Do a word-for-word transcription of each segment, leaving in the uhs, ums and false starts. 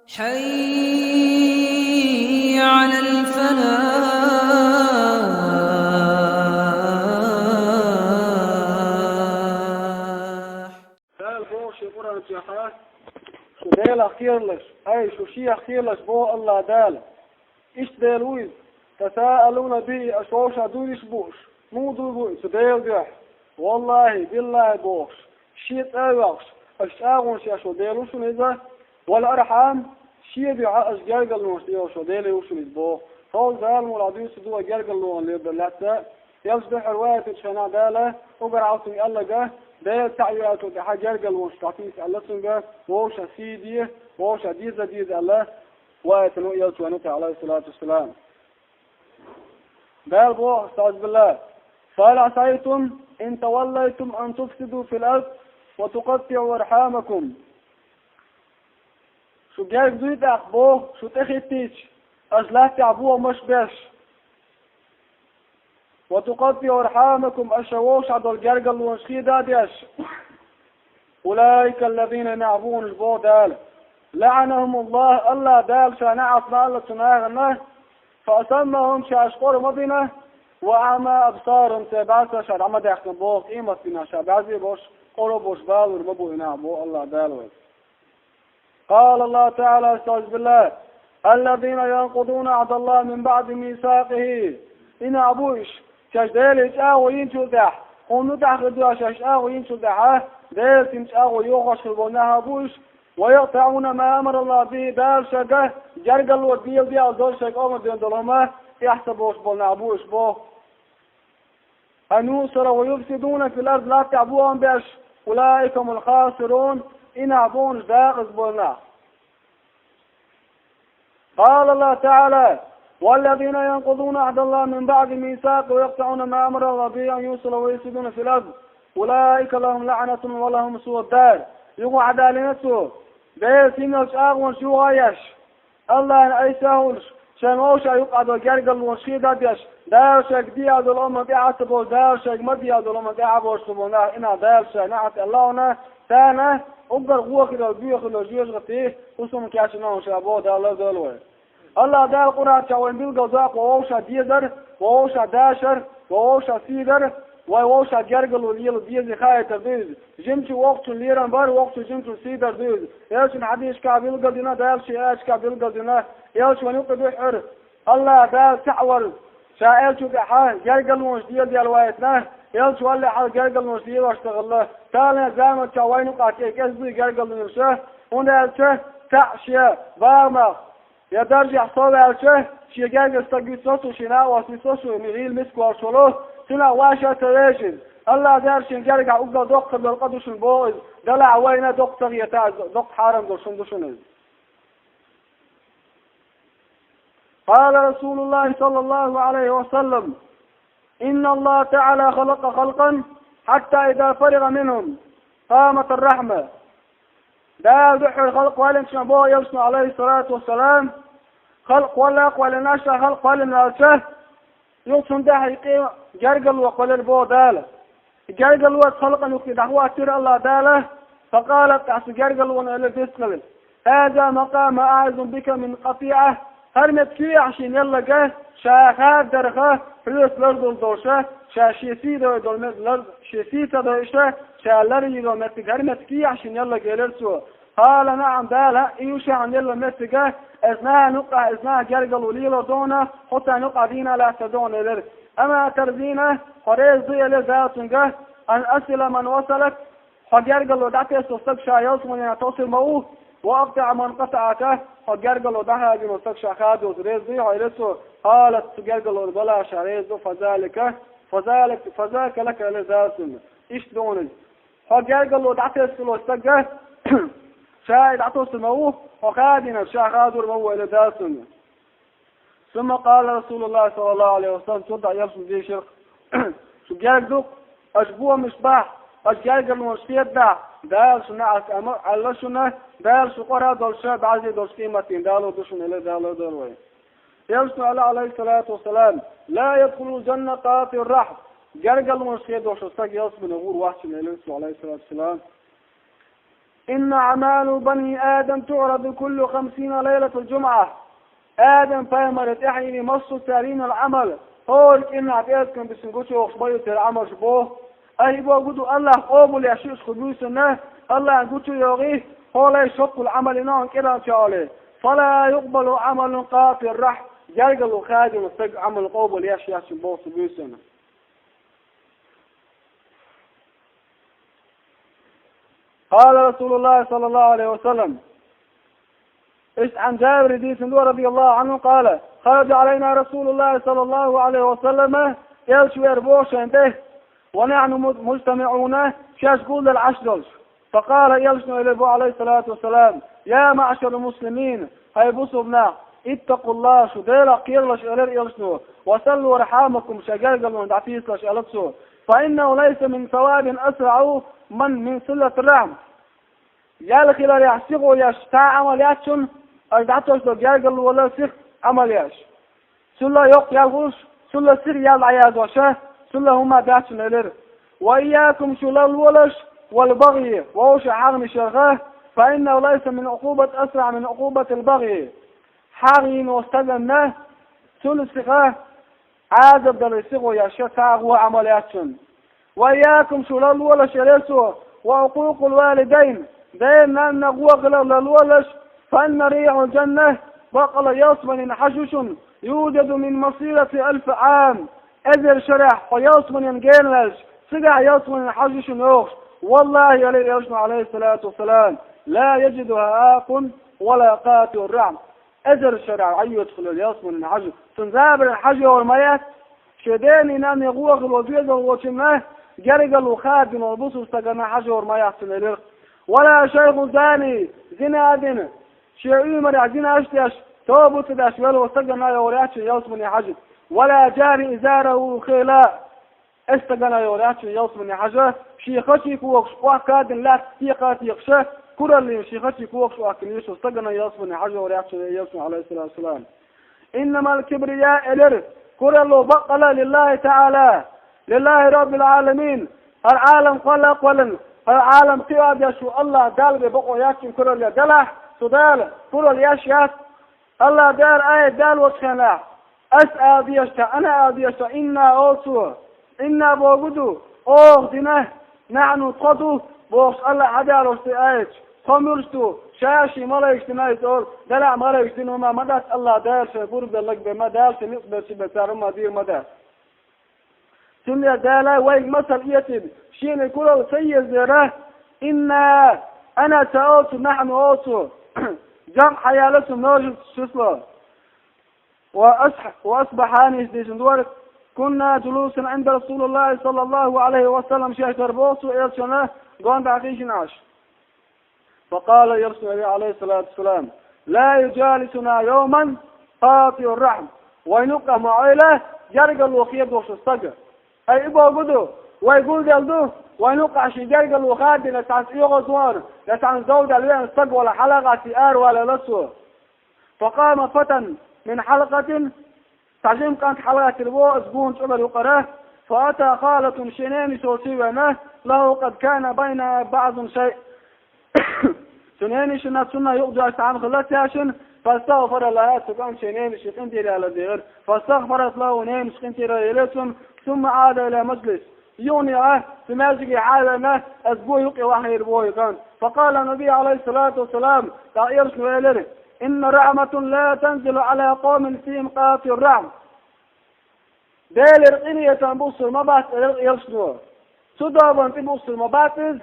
حي على الفلاح. Дала боху шен Къуръан чохь, шу Делах кхералаш, ай, шу Шех кхералаш боху Аллах Дала. Иштта Дела ву иза. تساءلون به, аша вовшах дуьйцуш бу уьш. Муха дуй бу иза Делан дуьхьа? والله, بالله бохуш, шен цӀа а йоккхуш, аша чӀагӀонаш еш волу Дела ву шуна иза. والأرحام, шен дуьхьа аша гергарлонаш лелош волу Дела ву шуна иза боху. ХӀокху Дала муха дуьйцу ду вай гергарлонаш лело лаьцна. Элча дуьхьал ваийтинчу хенахь Дала уггар хьалсунга аьлларг, Дела цхьаъ йоьллачул тӀаьхьа гергарлонаш дӀатийса аьлла цуьнга, вовшах сий де, вовшах деза деза аьлла, ваийтина ву Элча вайна тӀе, عليه الصلاة والسلام. Дала боху, استعيذ بالله: فهل عسيتم إن توليتم أن تفسدوا في الأرض وتقطعوا أرحامكم. Шу герга дуй тӀаккха боху, шу тӀехӀиттийча, аша латтехь бохамаш беш. وتقطعوا أرحامكم, аша вовшах долу гергарлонаш хеда а деш. أولئك الذين, нах бу уьш боху Дала, لعنهم الله, Аллах Дала ша неӀалт ма алла цу нахана, فأصمهم, шаьш къора ма бина, وأعمى أبصارهم, церан бӀаьрса ша дӀа ма даьккхина боху, къематдийнахь ша бӀаьрзе а болуш, къора а болуш балор ма бу и нах боху Аллах Дала вайга. قال الله تعالى, استعيذ بالله: الذين ينقضون عهد الله من بعد ميثاقه. И нах бу уьш, шаьш Деле чӀагӀо йинчул тӀаьхьа, хӀунда тӀаьхьа хир ду шаьш чӀагӀо йинчул тӀаьхьа, Делан цуьнан чӀагӀо йохош хир болу нах бу уьш, ويقطعون ما أمر الله به, Дала шега гергарло дела деза долу, шега омра дина долу хӀума тӀехь ца бохуш болу нах бу уьш боху. أن يوصلوا ويفسدون في الأرض, латтехь бохам беш, أولئك هم الخاسرون, и нах бу уьш декъаза болу нах. قال الله تعالى: والذين ينقضون عهد الله من بعد ميثاقه ويقطعون ما أمر الله به أن يوصل ويفسدون في الأرض أولئك لهم لعنة الله ولهم سوء الدار. Юха хьадалийна цо, Делан синош чӀагӀонаш юха а еш, Аллахьна айса а хуьлуш, шайн вовшах юкъа долу гергарлонаш хеда а деш, Дала шайга деза долу хӀуманна тӀаьхьа а ца болуш, Дала шайга ма дезза долу хӀуманна тӀаьхьа а болуш ду боху нах, и нах Дала шайн неӀалт аьлла а вина, царна уггар вон хилар, боьха хилар жоьжахати хӀусамна кечйина ша боху, Дала лардойла вай. Аллах Дала Къуръан чохь вайна билгал доккху вовшах дезар, вовшах дашар, вовшах сийдар, вай вовшах гергарло лела дезий хаийтар ду иза. Жимачу воккхачун лерам бар, воккхачу жимачун сийдар ду иза. Элчан хьадисашкахь билгал дина, Дала шен аяташкахь билгал дина. Элча вайна юкъа дуьххьара Аллах Дала цхьаъ вар, ша элча тӀехьа гергарлонаш лела дела ваийтина, элча валле хьала гергарлонаш лелош ца хилла. Талан заманчохь вайна юкъахь кӀезиг дуй гергарлонаш, хӀунда аьлча цхьаъ шен бахамах я даржехь сов ваьлча, шен гергара стаг вуьту со цу, шен накъост вуьту со цу, гӀийла миска волуш волу, цуьнах ваша а ца вешина. Аллах Дала шен гергахь уггар доккха долу къа ду шуна боху иза, делахь вайна доккха ца хета иза, доккха хьарам долуш хӀума ду шуна иза. قال رسول الله صلى الله عليه وسلم: إن الله تعالى خلق خلقا حتى إذا فرغ منهم قامت الرحمة. Дала дуьххьара халкъ валлинчу боху элчано, عليه الصلاة والسلام, халкъ валлакх валлина, ша халкъ валлина ваьлча, юха цунна тӀаьхьа юкъе гергарло кхоьллира боху Дала. Гергарло цу халкъана юкъе дӀахӀоттийра Аллах Дала, فقالت, тӀаккха цу гергарлона элира дистхилар: هذا مقام أعيذ بك من قطيعة. ХӀара меттиг ю ахь шена елларг, ша хадарх, хьоьца лардала долуш, ша шен сий дойур долу меттиг лар-, шен сий ца дойуш, ша ларйийр долу меттиг, хӀара меттиг ю ахь шена елларг, элира цо. قال: نعم, Дала, и ю ша хьуна елла меттиг, иза нахана юкъахь, иза наха гергарло лелор ду хьуна, хьо царна юкъахь дийна лаьттар ду хьуна, элира. أما ترضين, хьо реза дуй, элира Дала цуьнга, أن أصل من وصلك, хьо гергарло дӀатесна стаг ша ялсаманина тосур ма ву, وأقطع من قطعك, хьо гергарло дӀахадийна стаг ша хадош реза дуй хьо, элира цо. قالت, цу гергарло, بلى, ша реза ду, فذلك, فذلك, فذاك لك, элира Дала цуьнга. Иштта ду хьуна иза. Хьо гергарло дӀатесна стаг ша и дӀатосур ма ву, хьо хадийнарг ша хадор ма ву, элира Дала цуьнга. ثم قال رسول الله صلى الله عليه وسلم, цул тӀаьхьа элчано дийшира: шу герга ду-кх, аша бохамаш бахь, аша гергарлонаш хедахь, Дала шуна неӀалт аьлла шуна, Дала шу къора а долуш, бӀаьрзе а долуш къематдийнахь далор ду шуна, элира Дала лардойла вай. Элчано аьлла, عليه الصلاة والسلام: لا يدخل الجنة قاطع رحم. Гергарлонаш хедош волу стаг ялсамане гӀур вац шуна, элира цо, عليه الصلاة والسلام. إن أعمال بني آدم تعرض كل خمسين ليلة الجمعة. Адам пайхамара тӀехьа йина массо а царна йина Ӏамал, хӀора кӀирнахь пӀераскан бисина гучуйохуш бу церан Ӏамалш боху. Ай, боху ду, АллахӀа къобал еш ю уьш кху буьйсанна, АллахӀа гучуйохий, хӀора шоккхул Ӏамал йина хьуна кӀиран чӀогӀа. فلا يقبل عمل قاطع الرحم. Гергарло хадийна стаг Ӏамал къобал еш яц боху цу буьйсанна. قال رسول الله صلى الله عليه وسلم. Иштта Ӏан Джабира дийцина ду, رضي الله عنه قال: خرج علينا رسول الله صلى الله عليه وسلم, элча веара боху шайна тӀе, ونحن مجتمعون, шаьш гулделла Ӏаш долуш. فقال, элчано элира боху, عليه الصلاة والسلام: يا معشر المسلمين, хӀай бусулба нах, اتقوا الله, шу Делах кхералаш, элира элчано, وصلوا أرحامكم, шайн гергарлонаш дӀатийсалаш, аьлла цо. فإنه ليس من ثواب أسرع من، من صلة الرحم. Ял хиларехь сихо еш цхьа а Ӏамал яц шуна, аша дӀатосуш долу гергарло вала сиха Ӏамал еш. Цул а йоккха ял хуьлуш, цул а сиха ял дӀаяздеш, цул а хӀума дац шуна, элира. وإياكم, шу ларлолаш, والبغي, вовшийн хьагӀнашах, فإنه ليس من عقوبة أسرع من عقوبة البغي. ХьагӀ йина волу стаганна цул сиха Ӏазап далар сихо еш цхьа а Ӏамал яц шуна. وإياكم, шу ларлолаш, элира цо, وعقوق الوالدين, ден-наннах вон хилар ларлолаш, فإن ريح الجنة, баккъала ялсаманин хьожа ю шуна, يوجد من مسيرة ألف عام, эзар шарахь хьо ялсаманин гена ваьлча, цигахь ялсаманин хьожа ю шуна йохуш. والله, элира элчано, عليه الصلاة والسلام, لا يجدها عاق ولا قاطع رحم. Эзар шарахь Ӏойоьцуш хилла ялсаманин хьожа, цунна забаран хьожа йогӀур ма яц, шен ден-наннах вон хилла доьзал волчунна гергарло хадийна волу бусулба стаганна хьожа йогӀур ма яц цунна, элира. ولا شيخ زاني, зина а дина, шен уьймарехь зинаш а деш, тоба ца деш велла волу стаганна а йогӀур яц шуна ялсаманин хьожа. ولا جار إزاره خيلاء, Эс стагана йогӀур яц шуна ялсамане хьажа, шен хачий когаш охка а дина лаьцна стекха а текхаш, кураллина шен хачий когаш охкина йиш йолу стагана ялсамане хьажа йогӀур яц шуна, элира элчано, عليه الصلاة والسلام. إنما الكبرياء, элира, куралло баккъала لله تعالى, لله رب العالمين, хӀара Ӏалам кхолла а кхоьллина, хӀара Ӏалам кхио а деш ву АллахӀ Далла бен бакъо яц шуна куралла делахь, цу Дала куралла еш яц. АллахӀ Дала аят далочу хенахь, ас ала дезаш а, ана ала дезаш а, إنا олу цо, إنا бохург ду, оха дина, نحن тхо ду, бохуш АллахӀа хьадалош ду аят. Тхо муьлш ду, ша шен малайкаш дина иза олу, делахь малайкаш дина хӀума ма дац АллахӀ Дала шайн гурбелларг бен ма, Дала шен ницкъ берш бен цара хӀума дийр ма дац. Цундела Дала вайга масал эцийна, шена куралла ца езара, إنا, ана ца олу цо, نحن олу цо, جمع хьаяьлла цу множественное число. وأصح-, وأصبحان, иштта дийцина дора, كنا جلوسا عند رسول الله صلى الله عليه وسلم, шаьш дара боху цо элчанна гондахь хиъна Ӏаш. فقال, элчано элира, عليه الصلاة والسلام: لا يجالسنا يوما قاطع رحم. Вайна юккъехь ма Ӏойла гергарло хадош волу стаг. Ай, и бохург ду, вай гулделла ду, вайна юккъехь шен гергарло хадийна цхьаьнца оьгӀазвахана, я цхьаьнца дов даьлла веана стаг валахь, хьалагӀаттий аравала, элира цо. فقام فتى من حلقة, цхьа жима кӀант хьалагӀаттира ву оцу гонан чӀогӀара юкъара, فأتى خالته, шен ненаш йолчу веана, له قد كان بينها بعض شيء. Цу ненашна цунна юкъа доьжна цхьа хӀума хилла цаьршинна, فاستغفر لها, цу кӀанта шен ненашна къинтӀера ялар дехира. فاستغفرت له, ненаш къинтӀера елира цунна, ثم عاد إلى مجلس. Юха а цу маьждиге хьавеана, оцу гонан юкъе вахийра ву и кӀант. فقال النبي عليه الصلاة والسلام, тӀаккха элчано элира: إن رحمة لا تنزل على قوم فيهم قاطع رحم. Делера къинхетам бусалба ма бац, элира элчано. Цу добанна тӀе бусалба ма бац иза,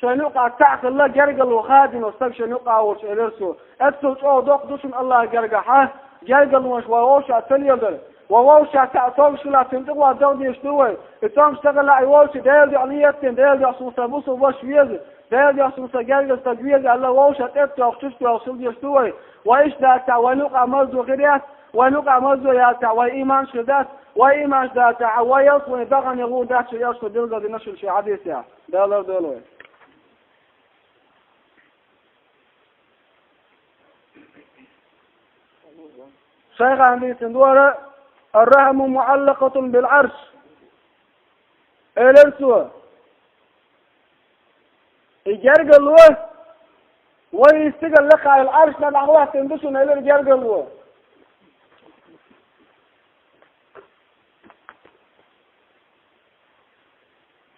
шайна юкъахь цхьаъ хилла гергарло хадийна стаг шайна юкъахь волчу, элира цо. Оццул чӀогӀа доккха ду шуна АллахӀан гергахь гергарлонаш вай вовшашка ца леладар. Вай вовшашка цхьаъ цомгуш хилахь, цуьнан тӀе гӀо дагадеш ду вай. И цомгуш ца хилахь, и вовшийн Делан дуьхьа нийят дина, Делан дуьхьа суна сан бусалба ваша веза, Делан дуьхьа суна сан гергара стаг веза аьлла, вовшашка тӀе а тоьхча, чу а тоьхча хила дезаш ду вай. Вай иштта дацахь, вайна юкъахь марзо хир яц, вайна юкъахь марзо яцахь, вайн ийманаш хир дац, вайн ийманаш дацахь, вайн ялсамане дахаран гӀур дац, шун элчано билгалдина шуна шен хьадисехь. Дала лардойла вай. Шайхана дийцина дора: الرحم معلقة بالعرش. Элира цо, и гергарло Вай стигал лекха йолу Ӏаршна дӀахӀоьттина ду шуна, элира гергарло.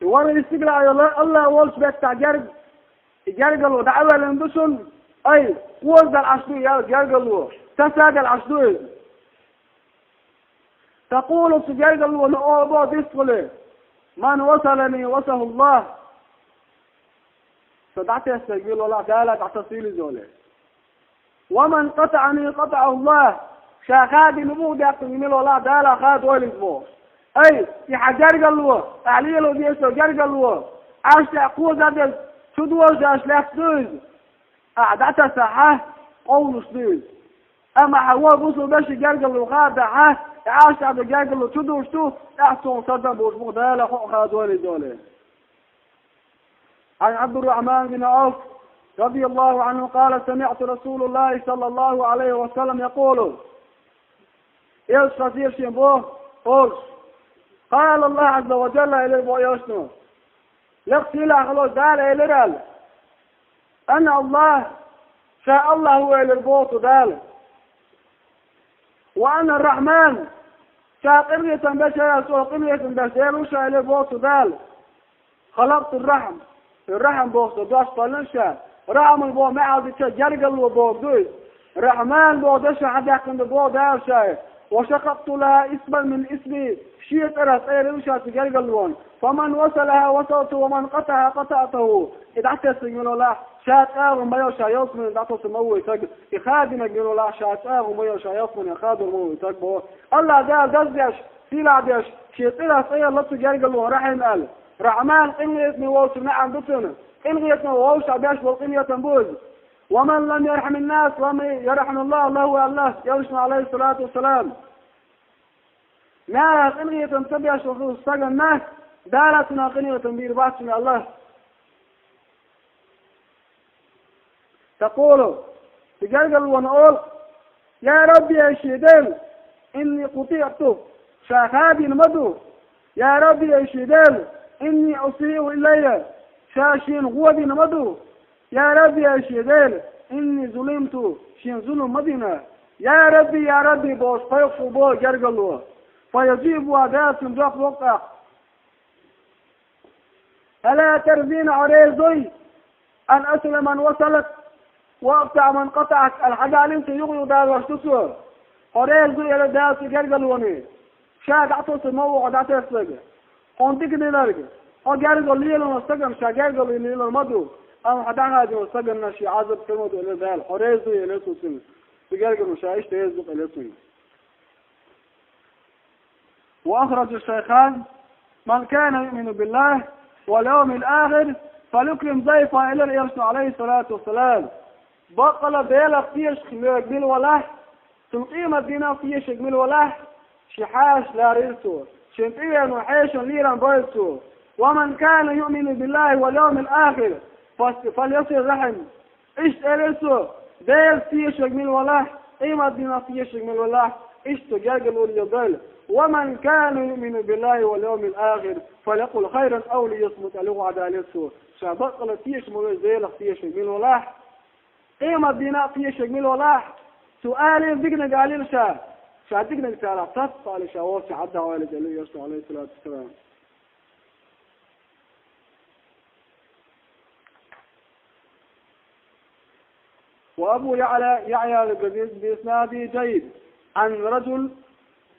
И вара и стигал йолу АллахӀ волчу меттехь герг-, и гергарло дӀа а ваьллина ду шуна, ай, кхоза дала Ӏаш ду и гергарло, сацадала Ӏаш ду иза. Такъулу, цу гергарло олу боху дистхуьлий: «Ман васалани, васалаху Аллах». Со дӀатесна вилла валахь, Дала дӀатасийла иза олий. «Ва ман къатаӀани, къатаӀаху Аллах». Ша хадийна ву, даьккхина вилла валахь, Дала хадойла иза боху. Ай, и хьан гергарло, ахь лело деза гергарло, Ӏаш тӀехь кхоза деза, чу дожош лаьцна ду иза. Ахь дӀатасахь, къовлуш ду иза. Амма хьан вон бусулба вешин гергарло хадахь, и Ӏаш тӀехь ду гергарло чу душ ду, тӀаккха цунах сардам буьйлуш бу, Дала хӀокху хадойла иза олий. Ӏан Ӏабдуррахьман бин Ӏавф, радияллаху Ӏанху, къала: «Самиъту Расулаллахи саллаллаху Ӏалайхи ва саллам якъулу». Элча хазийра шена боху олуш. Къала Аллаху Ӏазза ва Джалла, элира боху элчано. Лекха сийлахь волчу Дала элира аьлла: «Ана Аллах, ша Аллах ву», — элира боху цу Дала. «Ва ана Рахьман, ша къинхетам беш, ша къинхетам беш Дела ву ша», — элира боху цу Дала. «Халакъту Рахьм, Рахьм боху со дош кхоьллина ша». Рахьман боху маьӀна дича гергарло боху ду иза. Рахьман боху дешан хьадаьккхина ду боху Дала ша. «Ва шакъакъту лаха исман мин исми», шен цӀарах цӀе йиллина ша цу гергарлонан. «Фаман васалаха васалту, ва ман къатаӀаха къатаӀту». И дӀатесна вилла валахь, ша цӀа а ву ма йо, ша ялсамане дӀатосур ма ву и стаг. И хадийнарг вилла валахь, ша цӀа а ву ма йо, ша ялсамане хадор ма ву и стаг боху. Аллах Дала даздеш, сийлахь деш, шен цӀарах цӀе йиллина цу гергарлонан Рахьим аьлла. Рахьман къинхетаме волчу маьӀна ду цуьнан. Къинхетаме вовшашна беш болу къинхетам бу иза. «Ва ман лам ярхьамин нас, лам ярхьамиллаху лаху», — аьлла элчано, Ӏалайхиссалату вассалам. Нахах къинхетам ца беш волу стаганна, Дала цунах къинхетам бийр бац шуна аьлла. Такъулу, и гергарло олу: «Я Рабби, ай шен Дела, инни къутиӀту», ша хадийна ма ду. «Я Рабби, ай шен Дела, инни усиъу илаййа», ша шена гӀо дина ма ду. «Я Рабби, ай шен Дела, инни зулимту», шена зулам ма дина. «Я Рабби, я Рабби», бохуш кхойкхуш ву боху гергарло. Фа яжибу, Дала цунна жоп ло тӀаккха. «Ала тардина», хьо реза дуй, «ан асила ман васалак, ва акътаӀа ман къатаӀак», аьлла, хьан далийна цу юкъа-юкъа далош ду цо. Хьо реза дуй, элира Дала цу гергарлоне, ша дӀатосур ма ву хьо дӀатеснарг, хьуна дика динарг, хьо гергарло лело стагана ша гергарло лелор ма ду, амма хьан дӀахадийна стаганна шен Ӏазап хир ма ду, элира Дала. Хьо реза дуй, элира цо цуьнга. Цу гергарло ша иштта реза ду-кх, элира цуьнга. وأخرجه الشيخان: من كان يؤمن بالله واليوم الآخر فليكرم ضيفه, элира элчано, عليه الصلاة والسلام. Баккъала Делах тешаш верг мила валахь, цунна къематдийнах тешаш верг мила валахь, шен хьаша ларийла цо, шен тӀевеанон хьешан лерам бойла цо. ومن كان يؤمن بالله واليوم الآخر فليصل رحمه. Иштта элира цо, Делах тешаш верг мила валахь, къематдийнах тешаш верг мила валахь, иштта цо гергарло леладойла. ومن كان يؤمن بالله واليوم الآخر فليقل خيرا أو ليصمت, аьлла, юха а далийра цо. Ша баккъала тешаш ма веза Делах тешаш верг мила валахь, къематдийнах тешаш верг мила валахь, цо алийла диканиг алийла ша, ша диканиг царах цхьацца алийла ша вовшашка Ӏадда ойла, аьлла элчано, عليه الصلاة والسلام. وأبو يعلى يحيى القزيز بإسناد جيد عن رجل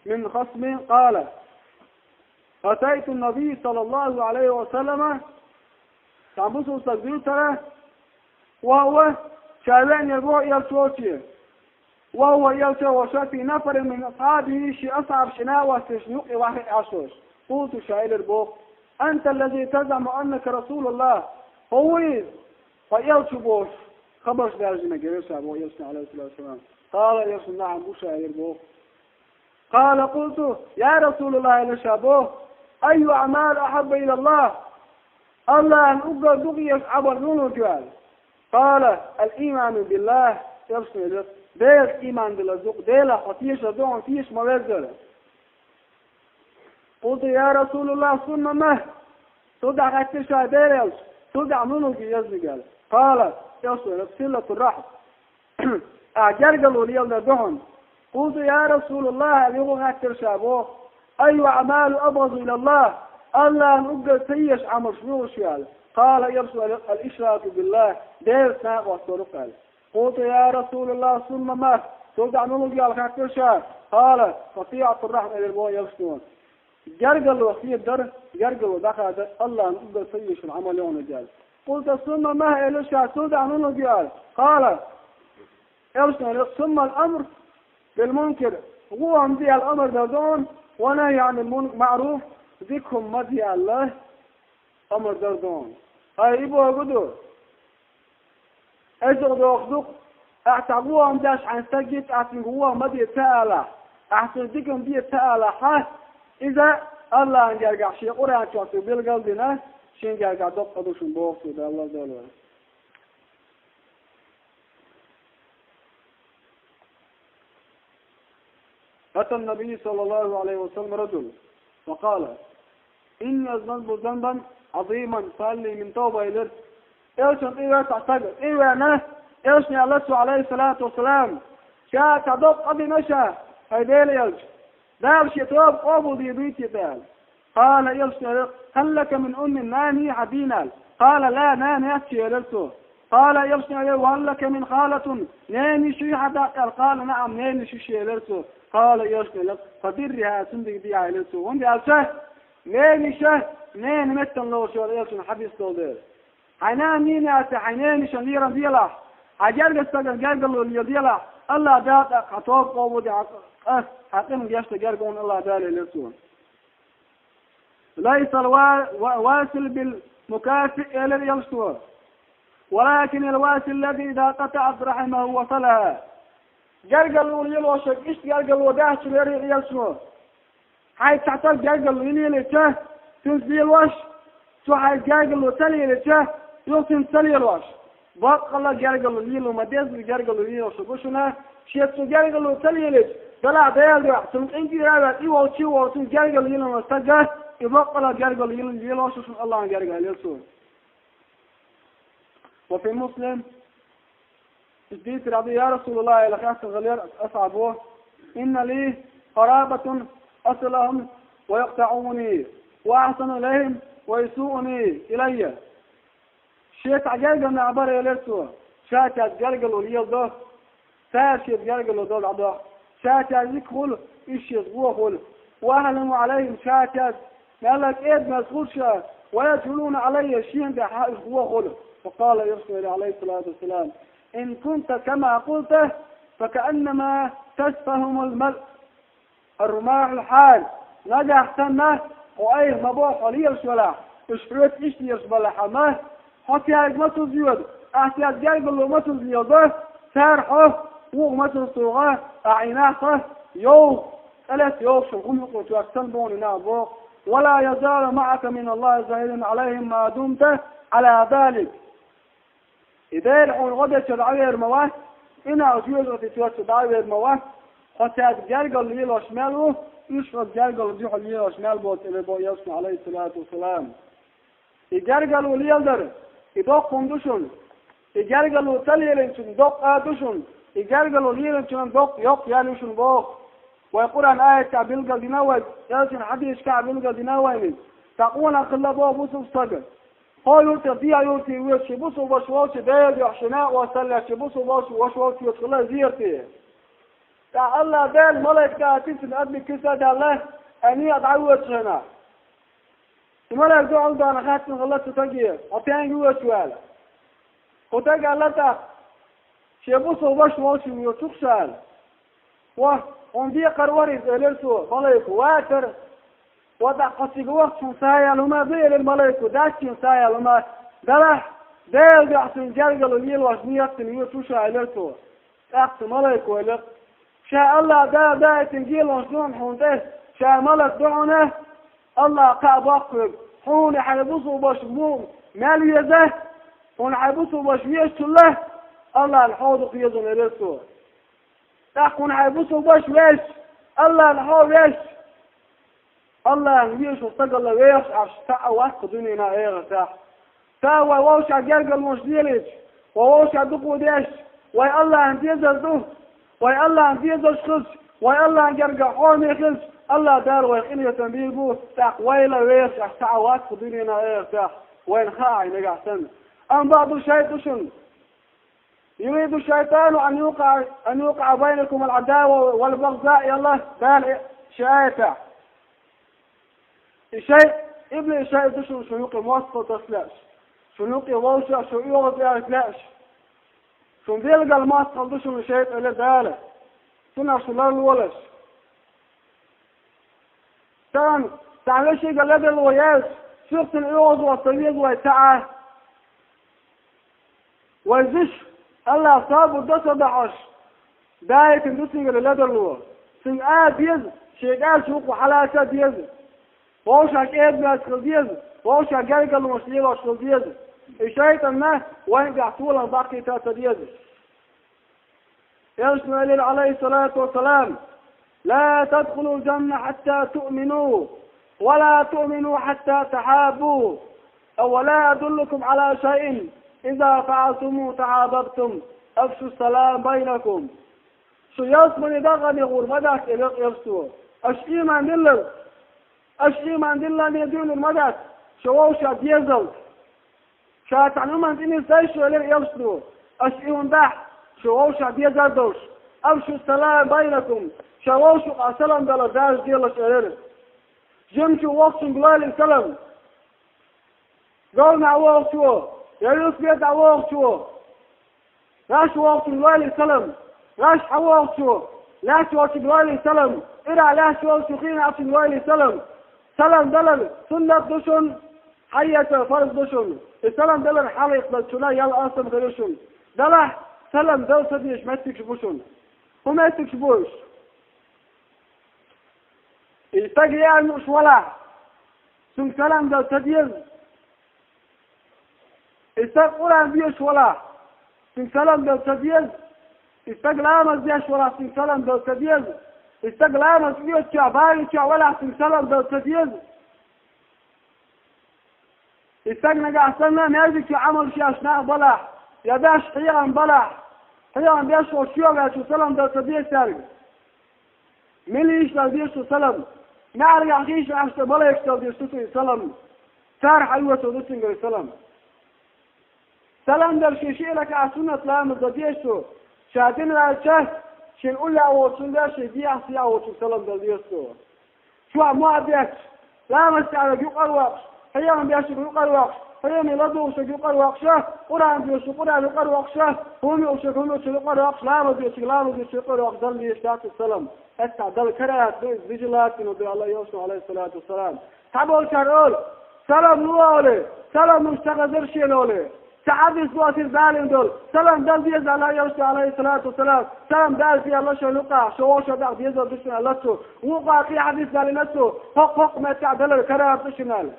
من خصم قال: أتيت النبي صلى الله عليه وسلم, цхьана бусалба стаг дуьйцура, وهو, ша веанера боху элча волче, وهو, элча волуш, في نفر من أصحابه, шен асхьабаш чӀагӀдеш, церан юккъе вахиъна Ӏаш волуш. قلت, ша элира боху: أنت الذي تزعم أنك رسول الله, хьо ву иза, хьо элча ву бохуш, хабарш даьржинарг, элира ша боху элчане, عليه الصلاة والسلام. قال, элчано: نعم, ву ша, элира боху. قال, قلت: يا رسول الله, элира ша боху, أي الأعمال أحب إلى الله؟ Аллахьна уггар дукха еза Ӏамал муьлха ю аьлла. قال: الإيمان بالله, элчано элира, Делах ийман дилар ду-кх, Делах хьо тешар ду, хьуна тешаш ма веззара. قلت: يا رسول الله، ثم ما؟ Цул тӀаьхьа хаьттира ша, Делан элча, цул тӀаьхьа муьлха ю езаниг аьлла. قال, элчано аьлар: صلة الرحم. А гергарло леладар да хьона. قلت: يا رسول الله, аьлла, юха хаьттар ша боху: أي الأعمال أبغض إلى الله؟ АллахӀана уггар ца езаш Ӏамалш муьлш ю аьлла. قال, элчано аьлар: الإشراك بالله, Делаца накъост дар ду аьлла. قلت: يا رسول الله، ثم ما؟ Цул тӀаьхьа муьлха ю аьлла хаьттар ша. قال: قطيعة الرحم, аьлар боху элчано. Гергарло хедар, гергарло дӀахадар АллахӀана уггар ца езаш йолу Ӏамал ю хьуна аьлла. قلت: ثم ما؟ Аьлла ша, цул тӀаьхьа муьлха ю аьлла. قال, элчано аьлар: ثم الأمر بالمنكر, вон хӀума де аьлла амар дар ду хьуна, والنهي عن المعروف, дика хӀума ма де аьлла амар дар ду хьуна. ХӀай, и бохург ду. Иза дохуш ду-кх, ахьа цхьа вон хӀума деш хьайн стаг гича, ахьа цуьнга вон хӀума ма де ца алахь, ахьа цуьнга дика хӀума де ца алахь, иза АллахӀан гергахь шен Къуръан чохь цо билгал а дина, шен гергахь доккха ду шуна боху цо, Далла дала. أتى النبي صلى الله عليه وسلم رجل فقال: إني أذنبت ذنبا عظيما فهل لي من توبة, элира. Элчанна тӀе веана цхьа стаг, тӀе веана, элчане аьлла цо, عليه الصلاة والسلام: ша цхьа доккха къа дина ша, хӀай Делан элча. Дала шен тоба къобалдийр дуй те, аьлла. قال, элчано аьлла: هل لك من أم, нана йий хьан дийна? قال: لا, нана яц, элира цо. قال, элчано аьлла: وهل لك من خالة, ненан йиша юй хьан даккха? قال: نعم, ненан йиша ю, элира цо. قال, элчано аьлла: فبرها, цуьнга де, элира цо. ХӀунда аьлча ненан йиша ненан меттана лоруш ю, элчанан хьадис долу дела. Хьайн нана йийна яц, хьайн ненан йишан лерам делахь, хьайн гергара стагана гергарло леладелахь, АллахӀ Дала тӀаккха хьан тоба къобалдо, хьан къа, хьан къинах гечдо герга хьуна АллахӀ Дала, элира цо. ليس الوا-, وا-, الواصل بالمكافئ, элира элчано, ولكن الواصل الذي إذا قطعت رحمه وصلها. Гергарло лелош верг иштта гергарло дац, элира элчано. Хьайн цхьа стаг гергарло лелийча, цуьнца лелош, цо хьайца гергарло ца лелийча, юха цуьнца ца лелош. Баккъалла гергарло лело ма деззара гергарло лелош ву шуна, шеца цо гергарло ца лелийча, делахь Делан дуьхьа, цунна къинтӀера а ваьлла, и волчу, и волчу гергарло лелийна стаг, и баккъалла гергарло лелош ву шуна АллахӀан гергахь, элира цо. وفي مسلم, иза дийцар хьан ду, я Расулаллах, аьлла хаьттина хиллера асхьабо: إن لي قرابة أصلهم ويقطعوني وأحسن إليهم ويسيئون إلي. Шен цхьа гергара нах бара, элира цо, ша шеца гергарло леладо, цара шеца гергарло до дӀадоху. Ша шеца дика хуьлу, уьш шеца вон хуьлу. وأهلم عليهم, ша шеца мелла кӀеда-мерза хуьлу ша, ويجهلون علي, шена тӀехь уьш вон хуьлу. فقال, элира цо, عليه الصلاة والسلام: إن كنت كما قلت فكأنما تسفهم الم-, الرماح الحار. Нагахь санна, хьо айхьа ма боху, хьо лелаш велахь, уьш хьоьца иштта лелаш балахь а ма, хьо цаьрга ма туза йода, ахьа цаьрца гергарло ма туза леладо, цара хьо вуха ма туза туху, ахьа и нах йовха, цӀа лаьцна йовхачун хӀума юкъа тоьхча санна боху нах боху. ولا يزال معك من الله ظهير عليهم ما دمت على ذلك. И Дела хьуна гӀо дечуьра дӀавер ма вац, и нах жоьжахати тоьхча дӀавер ма вац, хьо цаьрца гергарло лелош мел ву, уьш хьоьца гергарло дуьхьал лелош мел боцу, элира боху элчано, عليه الصلاة والسلام. И гергарло леладар, и доккха хӀума ду шуна. И гергарло ца лелийначун доккха а ду шуна. И гергарло лелийначун доккха йоккха ял ю шуна боху. Вай Къуръан аятехь билгал дина вай, элчан хьадисашкахь билгал дина вайна. Цхьа къонах хилла боху бусулба стаг. Кхо юртах дехьа юрте воьду шен бусулба ваша волчу, Делан дуьхьа шен накъосталла шен бусулба ваша, ваша волчу воьду хилла зерате. ТӀаккха АллахӀ Дала малайк дахийтина адамийн куьйга а даьлла, цхьа некъа дӀавоьдучу хенахь. И малайк дуьхьал дахана хаьттина хилла цу стаге: «Хьо стенга воьдуш ву?» аьлла. Кху стага аьлла тӀаккха: «Шен бусулба ваша волчу воьдуш ву ша», аьлла. «Ва, хьуна декхар вара иза», элира цо, малайко, «вацара». «Ва, тӀаккха хьо цига вахча хьуна схьаяьлла хӀума дуй?» элира малайко. «Дац шена схьаяьлла хӀума, делахь Делан дуьхьа шен гергарло лелош нийят дина воьдуш ву ша», элира цо. ТӀаккха цу малайко элира: «Ша АллахӀ Дала дахийтина гелонаш ду хьуна тӀе, ша малик ду хьуна, АллахӀа кхаъ боккхуьйту, хьуна хьайн бусулба ваша мо мел веза, хьуна хьайн бусулба ваша везачул а АллахӀна хьо дукха веза», элира цо. ТӀаккха хьуна хьайн бусулба ваша везча, АллахӀна хьо везча, АллахӀна везачу стагалла вехаш Ӏаш цхьа а вац кху дуьненахь эгӀазахь. Ца вай вовшах гергарлонаш лелийча, вай вовшах дукха деш, вай Аллахьан дезар ду, вай Аллахьан дезаш хилча, вай Аллахьан герга хьоме хилча, Аллахь Дала вай къинхетам бийр бу, тӀаккха вай ла вехаш ахь цхьа а вац кху дуьненахь, эхартахь, вайна хаахь нагахь санна. Амма бакъду шайтӀа ду шуна. يريد الشيطان أن يوقع، أن يوقع بينكم العداوة والبغضاء, аьлла Дала шен аятехь. И шайтӀа, иблис шайтӀа ду шуна, шун юкъе мостагӀал таса лаьаш, шун юкъе вовшах шу оьгӀаз эгӀаза лаьаш. Шун билггал мостагӀал ду шуна шайтӀа, аьлла Дала. Цунах шу ларлолаш. Цхьана цхьа вешийга ледарло яьлча, цуьнца оьгӀазвала ца веза вай цхьа а. Вай зуш, Аллахь собар до со дахьаш, даийтина ду цуьнгара ледарло. Цуьнга а деза, шен кӀаьршачу вукхо хьалаца а деза. Вовшах кӀеда-моьрша хила деза, вовшах гергарлонаш лелош хила деза. И шайтӀанна вайна тӀехь толам баккхийта а ца деза. Элчано элира, Ӏалайхиссалату вассалам: لا تدخلوا الجنة حتى تؤمنوا، ولا تؤمنوا حتى تحابوا، أولا أدلكم على شيء إذا فعلتموه تحاببتم، أفشوا السلام بينكم. Шу ялсмани дагӀане гӀур ма дац, элира Элчано, аша ийман диллалц, аша ийман диллале дуьйлур ма дац шу вовшах дезалц. Ша цхьана хӀуманна тӀе нисдой шу, элира Элчано, аша и хӀума дахь, шу вовшах дезар долуш. أفشوا السلام بينكم, ша вовшах а салам далар даржаделаш, элира. Жимачо воккхачуьнга лойла салам. Говнахь вогӀучо, я велосипедехь вогӀучо, гӀаш вогӀучуьнга лойла салам, гӀаш хьан вогӀучо, лаьтташ волчуьнга лойла салам, ирахь лаьтташ волчу хенахьчуьнга лойла салам. Салам далар суннат ду шуна, хьаэца фарз ду шуна. И салам далар хьалхалчунна ял алсам хир ю шуна. Делахь, салам дала ца дезаш меттигаш бу шуна. ХӀун меттигаш бу уьш? И стаг еана лууш валахь, цуьнга салам дала ца деза. И стаг Къуръан доьшуш валахь, цуьнга салам дала ца деза. И стаг ламаз деш валахь, цуьнга салам дала ца деза. И стаг ламаз оьцучохь, бахийчохь валахь, цуьнга салам дала ца деза. И стаг нагахь санна маьждиг чу Ӏамалш еш нах балахь, я беш хьехам балахь, хьехам беш волчу чу а ваьлча, салам дала ца деза цаьрга. Мила йиш дала деза шу салам? Маьждигехь хийцина Ӏаш дан малайкаш дала деза шу цуьнга салам? Цара хьайоцур ду цуьнгара салам. Салам дала шен ши ракаӀат суннат ламаз дан деза шу. Ша дина ваьлча, шен уллехь волчуьнга, шен дехьа-сехьа волчуьнга салам дала деза шу. Чохь мохь бетташ, ламаз тӀехь верг юкъара воккхуш, хьехам беш верг юкъара воккхуш, хьехаме ладугӀуш верг юкъара воккхуш, Къуръан доьшуш верг Къуръан юкъара воккхуш, хӀума юуш верг хӀума юучуьра юкъара воккхуш, ламаз доьшуш верг ламаз доьшучуьра юкъара воккхуш дала дезаш дац салам. ХӀетахь Далла карахӀат ду иза, нежелательно ду, аьлла Элчано, Ӏалайхиссалату вассалам. Цхьаболчара олу: «Салам ло», олий, салам луш ца хезара шена олий. Цхьа хьадис ду оцу иза далийна долу: «Салам дала деза», аьлла Элчано, Ӏалайхиссалату вассалам, «Салам дала деза шайн юкъахь, шо вовшах дакъа дезар ду шуна», аьлла цо. Вукху кхин хьадис далийна цо: «ХӀокху-хӀокху меттехь далар карахӀат ду шуна», аьлла.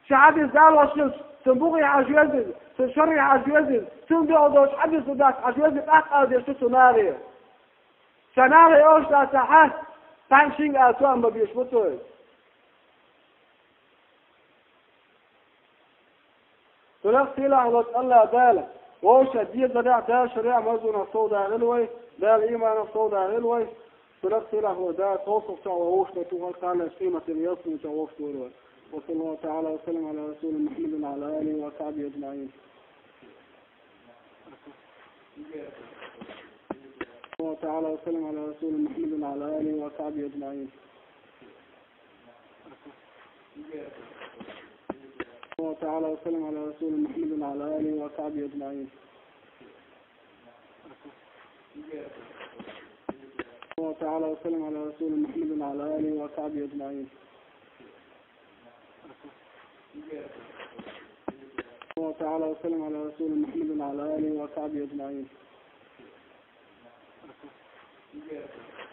Ши хьадис далош хилча, цунна бухе хьажа веза иза, цунна шарахь хьажа веза иза, цунна дуьхьал долчу хьадисо дац хьажа веза иза, тӀаккха ала дезаш ду цо нахе. Ша нахе олуш дац ахьа, цхьаьна шинга ала цо а ма безаш бу цо иза. Цунах сийлахь волчу Аллах Дала вовшах дезарехь, Дала шарехь, марзонах сов дахийла вай, Дала ийманах сов дахийла вай. Цунах сийлахь волчу Дала тховсалгӀачохь вай вовшах тухар, кхана къематдийнахь ялсаманечохь вовшах тухур вай. وصلى الله تعالى وسلم على رسول محمد وعلى آله وصحبه أجمعين. الله تعالى وسلم على رسول محمد وعلى آله وصحبه أجمعين. الله تعالى وسلم على رسول محمد وعلى آله وصحبه أجمعين. الله تعالى وسلم على رسول محمد وعلى آله وصحبه أجمعين. الله تعالى وسلم على رسول محمد وعلى آله وصحبه أجمعين.